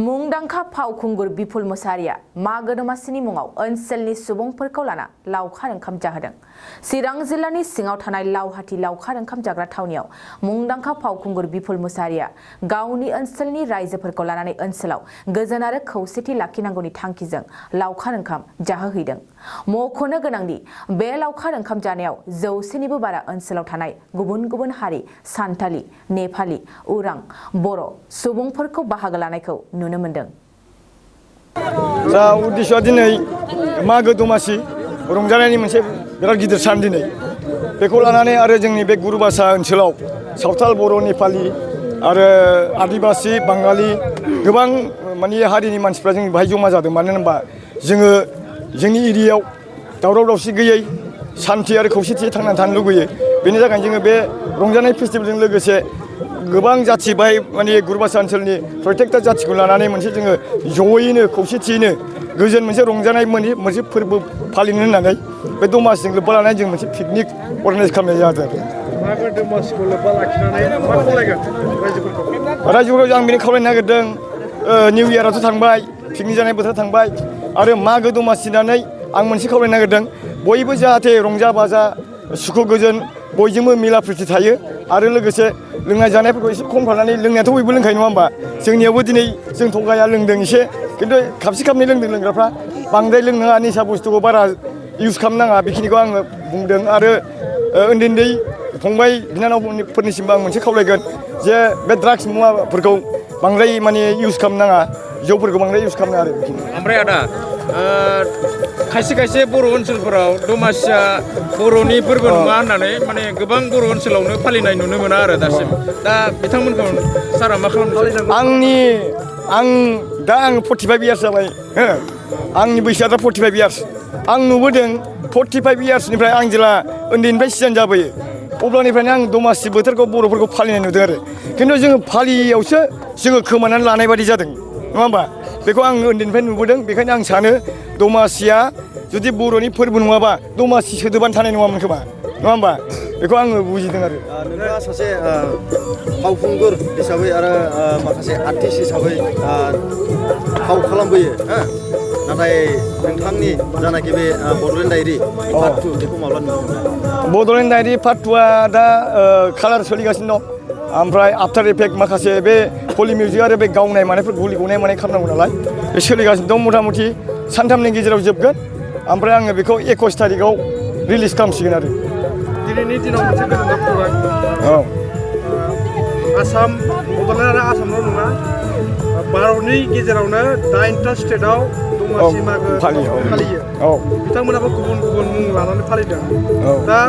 मुंदांखा फावखुंगुर बिपुल मुसाहारिया मागो दमासिनि मुङाव ओनसोलनि सुबुंफोरखौ लाना लावखार ओंखाम जाहोदों। चिरां जिल्लानि सिङाव थानाय लावहाटी लावखार ओंखाम जाग्रा थावनियाव मुंदांखा फावखुंगुर बिपुल मुसाहारिया गावनि ओनसोलनि रायजोफोरखौ लानानै ओनसोलाव गोजोन आरो खौसेथि लाखिनांगौनि थांखिजों लावखार ओंखाम जाहोहैदों। मख'नो गोनांदि बे लावखार ओंखाम जानायाव 100निबो बारा ओनसोलाव थानाय गुबुन गुबुन हारि सान्थालि, नेपालि, उरां, बर' सुबुंफोरखौ बाहागो लानायखौ नुनो मोनदों। जा उद्देश्यआ दिनै मागो दमासि रंजानायनि मोनसे बिराद गिदिर सान दिनै बेखौ लानानै आरो जोंनि बे गुरुबासा ओनसोलाव सावथाल, बर', नेपालि आरो आदिबासि, बाङालि गोबां माने हारिनि मानसिफ्रा जों बाहाय जमा जादों। मानो होनबा जोङो जोंनि एरियायाव दावराव दावसि गैयै शान्ति आरो खौसेथि थांनानै थानो लुबैयो। बेनि थाखायनो जोङो बे रंजानाय फेस्टिभेलजों लोगोसे गोबां जाथि बाहाय माने गुरुबासा ओनसोलनि प्रत्येकता जाथिखौ लानानै मोनसे जोङो जयैनो खौसेथियैनो गोजोन मोनसे रंजानाय मोनसे फोरबो फालिनो होननानै बे दमासिजों लोब्बा लानानै जों मोनसे पिकनिक अर्गानाइज खालामनाय जादों। मागो दमासिखौ लोब्बा लाखिनानै मा खावलायगोन रायजोफोरखौ? रायजोफोरखौ आं बेनो खावलायनो नागिरदों, निउ इयाराथ' थांबाय, पिकनिक जानाय बोथोरा थांबाय आरो मागो दमासि होननानै आं मोनसे खावलायनो नागिरदों, बयबो जाहाथे रंजा बाजा सुखु गोजोन बयजोंबो मिला प्रिति थायो आरो लोगोसे लोंनाय जानायफोरखौ एसे खम खालामनानै लोंनायाथ' बयबो लोंखायो नङा होमबा? जोंनियावबो दिनै जों थगाया लोंदों एसे, खिन्थु खाबसे खाबनै लोंदों लोंग्राफ्रा बांद्राय लोंनाङा, निसा बुस्थुखौ बारा इउज खालामनाङा बेखिनिखौ आङो बुंदों। आरो उन्दै उन्दै फंबाय बिनानावफोरनिसिमबो आं मोनसे खावलायगोन जे बे ड्राग्स मुवाफोरखौ बांद्राय माने इउज खालामनाङा, जौफोरखौ बांद्राय इउज खालामनाङा आरो बेखिनि। ओमफ्राय आदा खायसे खायसे बर' ओनसोलफोराव दमासिया बर'नि फोरबो नङा होननानै माने गोबां बर' ओनसोलावनो फालिनाय नुनो मोना आरो दासिम। दा बिथांमोनखौ सारा मा खालामनो? आं 45 इयार्स जाबाय, आंनि बैसोआ दा 45 इयार्स। आं नुबोदों 45 इयार्सनिफ्राय आं जेला उन्दैनिफ्राय सिगां जाबोयो अब्लानिफ्रायनो आं दमासि बोथोरखौ बर'फोरखौ फालिनाय नुदों आरो। खिन्थु जोङो फालियावसो जोङो खोमानानै लानाय बादि जादों नङा होमबा? बेखौ आं उन्दैनिफ्राय नुबोदों। बेखायनो आं सानो दमासिया जुदि बर'नि फोरबो नङाबा दमासि सोदोबानो थानाय नङामोन खोमा, नङा होमबा? बेखौ आङो बुजिदों आरो। नोंथाङा सासे फावखुंगुर हिसाबै आरो माखासे आर्टिस्ट हिसाबै फाव खालामबोयो, नाथाय नोंथांनि जानाखि बे बड'लेण्ड डायरि पार्ट 2 बेखौ माब्ला नुनो मोनो? बड'लेण्ड डायरि पार्ट 2आ दा कालार सोलिगासिनो दं। ओमफ्राय आफ्टार इफेक्ट माखासे बे पलि मिउजिक आरो बे गावनाय मानायफोर गुलि गनाय मानाय खालामनांगौ नालाय बे सोलिगासिनो दं। मथा मथि सानथामनि गेजेराव जोबगोन। ओमफ्राय आङो बेखौ 21 तारिखआव रिलिज खालामसिगोन आरो। दिनैनि दिनाव मोनसे गोजोननाय खौरां। औ। आसाम, बड'लेण्ड आरो आसामल' नङा, भारतनि गेजेरावनो 9टा स्टेटआव दमासि मागो फालियो। बिथांमोनाबो गुबुन गुबुन मुं लानानै फालिदों। दा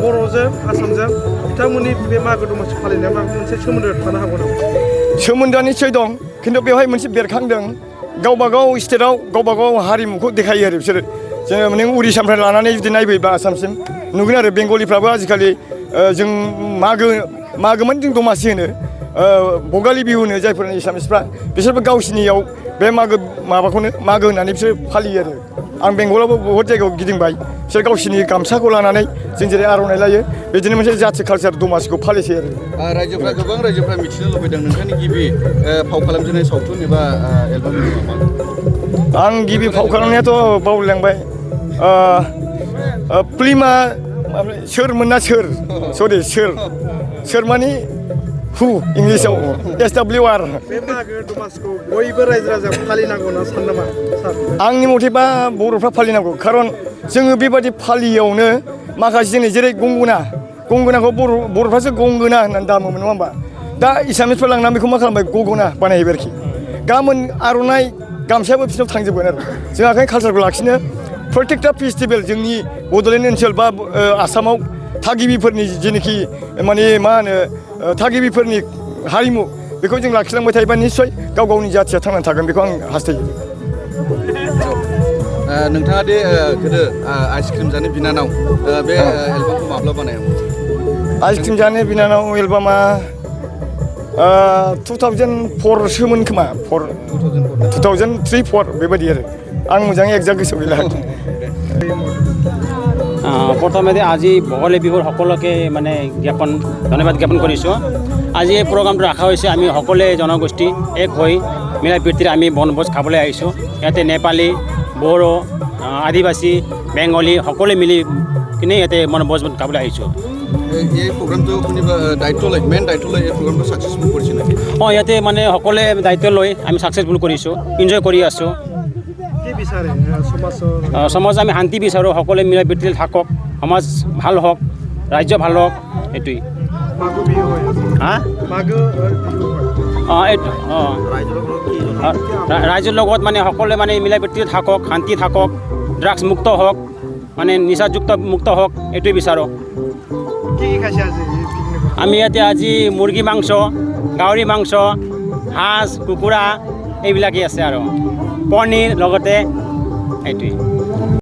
बर'जों आसामजों बिथांमोननि बे मागो दमासि फालिनाया माबा मोनसे सोमोन्दो थानो हागौ नामा? सोमोन्दोआ निश्चय दं, खिन्थु बेवहाय मोनसे बेरखांदों, गावबा गाव स्टेटआव गावबा गाव हारिमुखौ देखायो आरो बिसोरो। जोङो नों उरिसानिफ्राय लानानै जुदि नायबोयोबा आसामसिम नुगोन आरो बेंगलिफ्राबो आजिखालि जों मागोमोन जों दमासि होनो, भगालि बिहु होनो जायफोर एसामिसफ्रा, बिसोरबो गावसिनियाव बे माबाखौनो मागो होननानै बिसोर फालियो आरो। आं बेंगलावबो बहुत जायगायाव गिदिंबाय, बिसोर गावसिनि गामसाखौ लानानै जों जेरै आर'नाइ लायो बिदिनो मोनसे जाथि कालचार दमासिखौ फालिसै आरो। गोबां रायजोफ्रा मिथिनो लुबैदों नोंथांनि गिबि फाव खालामजेननाय सावथुन एबा एलबामनि मुङा मा? आं गिबि फाव खालामनायाथ' बावलांबाय। फिल्मा सोरमोन ना सोर, सरि सोर माने हु इंलिसाव SWR। बे मागो दमासिखौ बयबो रायजो राजा फालिनांगौ होनना सानो नामा सार? आंनि मथेबा बर'फ्रा फालिनांगौ, खारन जोङो बेबादि फालियावनो माखासे जोंनि जेरै गंगोनाखौ बर'फ्रासो गंगोना होननानै दामोमोन नङा होमबा? दा एसामिसफ्रा लांनानै बेखौ मा खालामबाय गगना बानायहैबाय आरोखि। गाबोन आर'नाइ गामसायाबो बिसोरनाव थांजोबगोन आरो। जों ओंखायनो कालसारखौ लाखिनो प्रत्येकटा फेस्टिभेल जोंनि बड'लेण्ड ओनसोल बा आसामाव थागिबिफोरनि जेनोखि माने मा होनो थागिबिफोरनि हारिमु बेखौ जों लाखिलांबाय थायोबा निस्सय गाव गावनि जाथिया थांनानै थागोन, बेखौ आं हास्थायो। नोंथाङा दे गोदो आइसक्रिम जानो बिनानाव बे एलबामखौ माब्ला बानायामोन? आइसक्रिम जानो बिनानाव एलबामा 2004 सोमोन खोमा, 2003-4 बेबायदि आरो। आं मोजाङै একজাক্ট गोसोआव गैला। প্ৰথমে আজি ভোগালী বিহুৰ সকলোকে মানে ধন্যবাদ জ্ঞাপন কৰিছোঁ। আজি এই প্ৰগ্ৰামটো ৰখা হৈছে আমি সকলোৱে জনগোষ্ঠী এক হৈ মিলা প্ৰীতিৰে আমি বনভোজ খাবলৈ আহিছোঁ ইয়াতে নেপালী বড়ো আদিবাসী বেংগলী সকলোৱে মিলি কিনে ইয়াতে বনভোজ খাবলৈ আহিছোঁ এই প্ৰগ্ৰামটো কোনোবা দায়িত্ব লয় মেইন দায়িত্ব লৈ এই প্ৰগ্ৰামটো ছাকচেছফুল কৰিছে নেকি ইয়াতে মানে সকলোৱে দায়িত্ব লৈ আমি ছাকচেছফুল কৰিছোঁ এনজয় কৰি আছোঁ কি বিচাৰে সমাজৰ সমাজ আমি শান্তি বিচাৰোঁ সকলোৱে মিলা প্ৰীতিৰে থাকক সমাজ ভাল হওক ৰাজ্য ভাল হওক এইটোৱেই মাঘ বিহু হয় হা মাঘ বিহু হয় এইটো ৰাইজৰ লগত মানে সকলোৱে মানে মিলা প্ৰীতিৰে থাকক শান্তি থাকক ড্ৰাগছ মুক্ত হওক মানে নিচাযুক্ত মুক্ত হওক এইটোৱে বিচাৰোঁ কি খাইছে আজি পিকনিকত আমি ইয়াতে আজি মুৰ্গী মাংস গাহৰি মাংস সাজ কুকুৰা এইবিলাকেই আছে আৰু পনীৰ লগতে এইটোৱেই